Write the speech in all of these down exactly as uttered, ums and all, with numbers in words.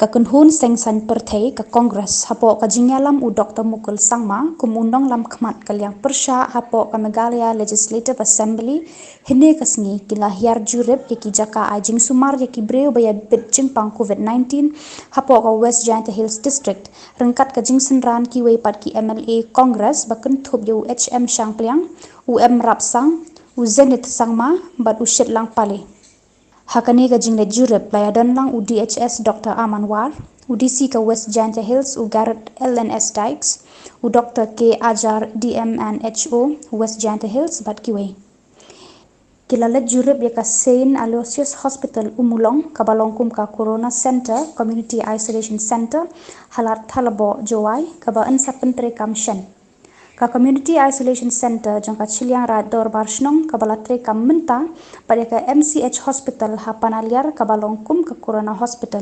Ka kynhun seng saiñ pyrthei ka Congress hapoh ka jingïalam u Doktor Mukul Sangma kum u nonglam khmat ka liang pyrshah hapoh ka Meghalaya Legislative Assembly hynne ka sngi ki la hiar jurip ïa ki jaka ai jingsumar ïa ki briew ba ïa bit jingpang covid nineteen hapoh ka West Jaintia Hills District ryngkat ka jingsynran kiwei pat ki M L A Congress ba kynthup ïa u H M Shangpliang, u M Rapsang, u Zenith Sangma bad u Shitlang Pale. Ha kane ka jingleit jurip la ïadon lang u D H S Doktor Aman War, u D C ka West Jaintia Hills u Garrett L N S Dykes, u Doktor K Ajar D M and H O West Jaintia Hills bad kiwei. Ki la leit jurip ïa ka Saint Aloysius Hospital Ummulong kaba long kum ka Corona Center, Community Isolation Center, ha Lad Thalabo Jowai kaba yn sa pyntreikam shen. Ka Community Isolation Center jong ka Chilliangraij Dorbar Shnong kaba la treikam mynta bad ïa ka M C H Hospital ha Panaliar kaba long kum ka Corona Hospital.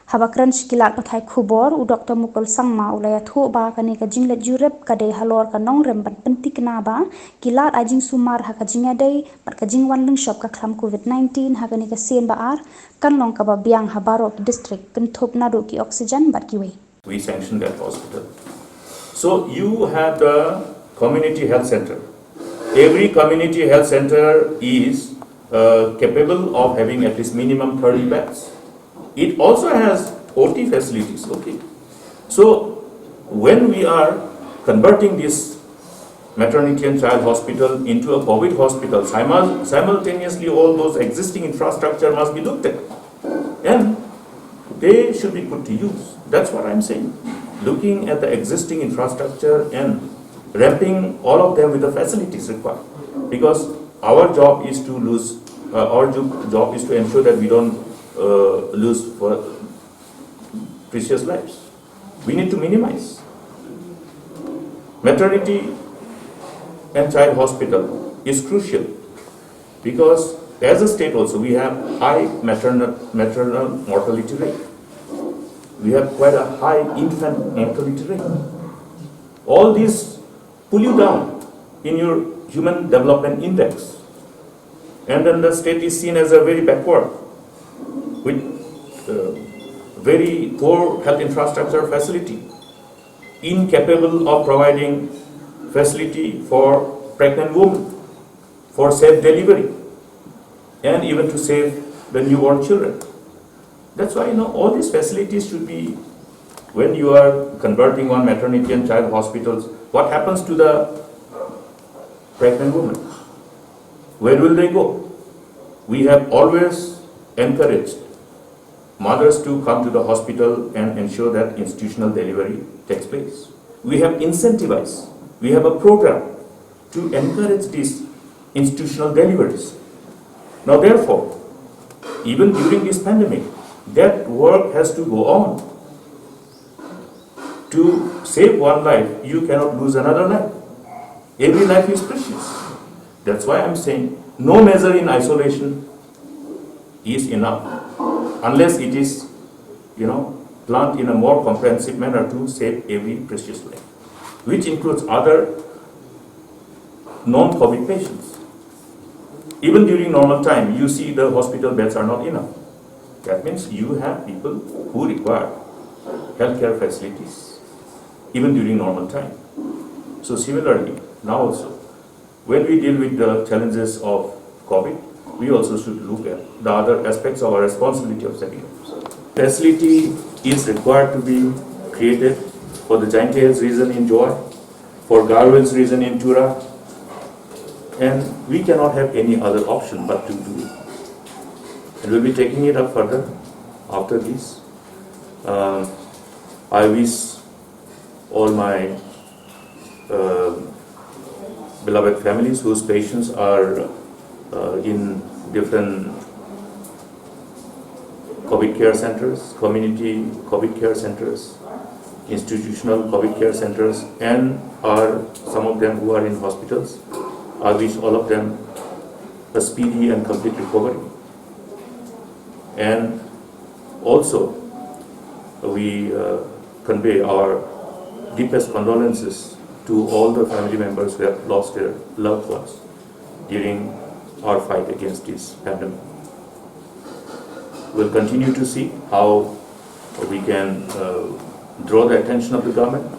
Haba kren sha ki lad pathai khubor u Doktor Mukul Sangma u la ïathuh ba kane ka jingleit jurip ka dei halor ka nongrim ban pynthikna ba ki lad ai jingsumar ha ka jingïadei bad ka jingwan lyngshop ka khlam covid nineteen ha kane ka sien ba ar kan long kaba biang ha baroh ki district kynthup naduh ki oxygen bad kiwei. We sanctioned that hospital. So you have the community health center. Every community health center is uh, capable of having at least minimum thirty beds. It also has O T facilities. Okay. So when we are converting this maternity and child hospital into a COVID hospital, simul- simultaneously all those existing infrastructure must be looked at. And they should be put to use. That's what I'm saying. Looking at the existing infrastructure and ramping all of them with the facilities required. Because our job is to lose, uh, our jo- job is to ensure that we don't uh, lose for precious lives. We need to minimize. Maternity and child hospital is crucial because as a state also we have high maternal, maternal mortality rate. We have quite a high infant mortality rate. All these pull you down in your human development index. And then the state is seen as a very backward, with uh, very poor health infrastructure facility, incapable of providing facility for pregnant women, for safe delivery, and even to save the newborn children. That's why, you know, all these facilities should be, when you are converting one maternity and child hospitals, what happens to the pregnant women? Where will they go? We have always encouraged mothers to come to the hospital and ensure that institutional delivery takes place. We have incentivized, we have a program to encourage these institutional deliveries. Now, therefore, even during this pandemic, that work has to go on. To save one life, you cannot lose another life. Every life is precious. That's why I'm saying no measure in isolation is enough unless it is, you know, planned in a more comprehensive manner to save every precious life, which includes other non-COVID patients. Even during normal time, you see the hospital beds are not enough. That means you have people who require healthcare facilities even during normal time. So similarly, now also, when we deal with the challenges of COVID, we also should look at the other aspects of our responsibility of setting up. Facility is required to be created for the Jaintia Hills region in Jowai, for Garo Hills region in Tura, and we cannot have any other option but to do it. And we'll be taking it up further after this. Uh, I wish all my uh, beloved families whose patients are uh, in different COVID care centers, community COVID care centers, institutional COVID care centers, and are some of them who are in hospitals. I wish all of them a speedy and complete recovery. And also, we uh, convey our deepest condolences to all the family members who have lost their loved ones during our fight against this pandemic. We'll continue to see how we can uh, draw the attention of the government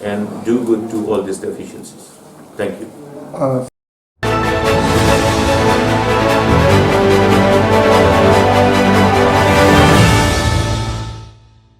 and do good to all these deficiencies. Thank you. Uh,